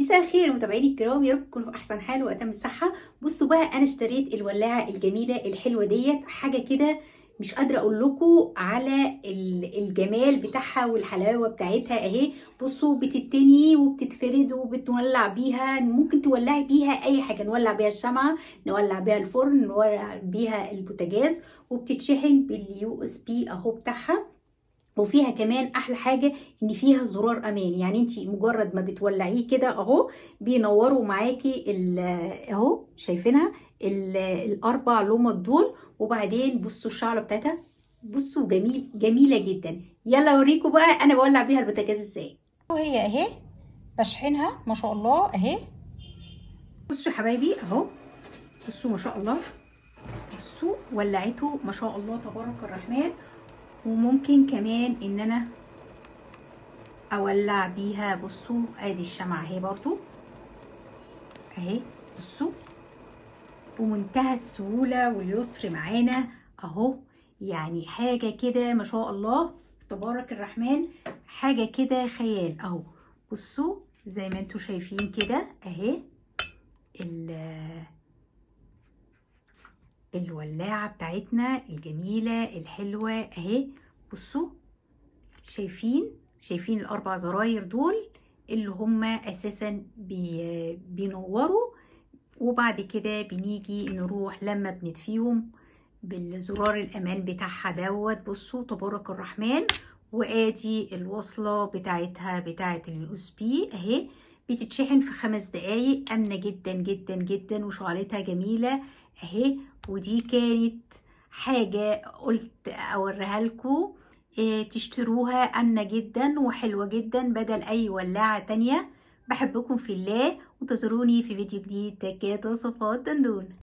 مساء الخير متابعيني الكرام، يا رب تكونوا في احسن حال واتم صحة. بصوا بقى، انا اشتريت الولاعه الجميلة الحلوة ديت، حاجة كده مش قادرة اقول لكم على الجمال بتاعها والحلاوه بتاعتها اهي. بصوا بتتني وبتتفرد وبتولع بيها، ممكن تولعي بيها اي حاجة، نولع بيها الشمعة، نولع بيها الفرن، نولع بيها البوتاجاز، وبتتشحن بال USB اهو بتاعها. وفيها كمان احلى حاجة ان فيها زرار امان، يعني انت مجرد ما بتولعيه كده اهو بينوروا معاكي اهو، شايفينها الاربع لمض دول. وبعدين بصوا الشعلة بتاعتها، بصوا جميل، جميلة جدا. يلا اوريكم بقى انا بولع بيها البوتاجاز ازاي. وهي اهي بشحنها ما شاء الله اهي. بصوا يا حبايبي اهو، بصوا ما شاء الله، بصوا ولعته ما شاء الله تبارك الرحمن. وممكن كمان ان انا اولع بيها، بصوا ادي الشمعة اهي برضو اهي، بصوا بمنتهى السهولة واليسر معانا اهو. يعني حاجة كده ما شاء الله تبارك الرحمن، حاجة كده خيال اهو. بصوا زي ما انتوا شايفين كده اهي الولاعة بتاعتنا الجميلة الحلوة اهي. بصوا شايفين الاربع زراير دول اللي هما اساسا بينوروا، وبعد كده بنيجي نروح لما بنطفيهم بالزرار الامان بتاعها دوت. بصوا تبارك الرحمن. وادي الوصلة بتاعتها بتاعت ال USB اهي، بتتشحن في 5 دقايق، امنة جدا جدا جدا، وشعلتها جميلة اهي. ودي كانت حاجة قلت اوريها لكم، تشتروها، امنة جدا وحلوة جدا بدل اي ولاعة تانية. بحبكم في الله، وانتظروني في فيديو جديد، تكات وصفات دندون.